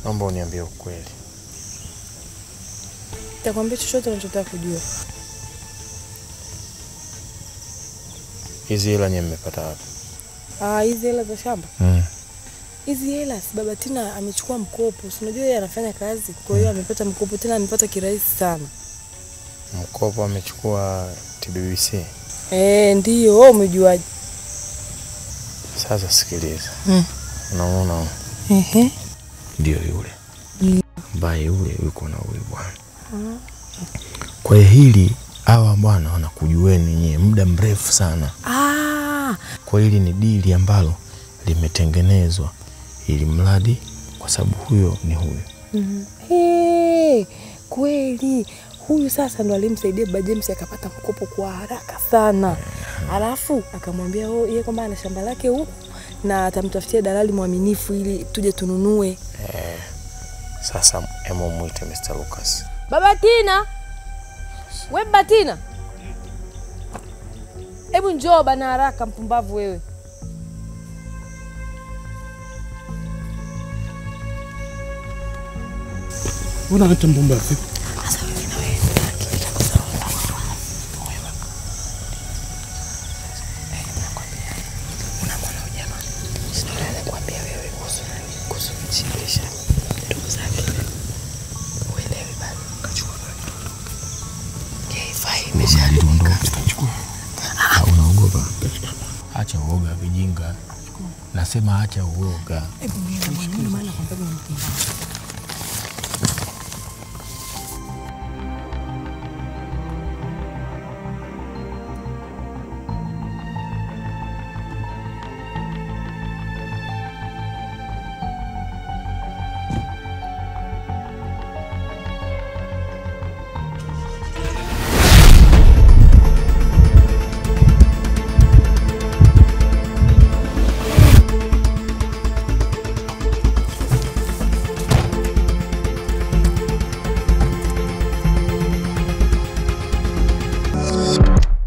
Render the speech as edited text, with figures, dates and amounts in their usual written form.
Naomba uniambie ukweli. Nitakwambia chochote unachotaka kujua. Hizi hela nyewe mmepata wapi? Ah, hizi hela za shamba? Hizi hela si baba Tina amechukua mkopo. Si unajua yeye anafanya kazi, kwa hiyo amepata mkopo, tena amepata kirahisi sana. Mkopo amechukua TBBC? Eh, ndio. Wewe umejuaje? Sasa sikiliza. Unaona? Ehe. Ndio yule. Ambaye yule yuko na huyu bwana. Kwa hili hawa bwana wanakujueni nyie muda mrefu sana. Kwa hili ni dili ambalo limetengenezwa ili mradi, kwa sababu huyo ni huyo. Hey, kweli huyu sasa ndo alimsaidia Baba James akapata mkopo kwa haraka sana. Alafu akamwambia yeye kwamba ana shamba lake huku na atamtafutia dalali mwaminifu ili tuje tununue. Sasa emo muite Mr. Lucas. Baba Tina. We Baba Tina. Hebu njoo bana haraka mpumbavu wewe. Mbona hata mpumbavu? Sasa wewe na wewe akili kabisa. Unamwona jamaa. Sio anakuambia wewe kuhusu nani? Kuhusu mchilisha ndugu zake. Uelewe bado kachukua mtoto. K5 imeshaondoka. Tutachukua. Unaogopa? Acha uoga vijinga. Nasema acha uoga. Hebu mimi maana kwamba mpumbavu.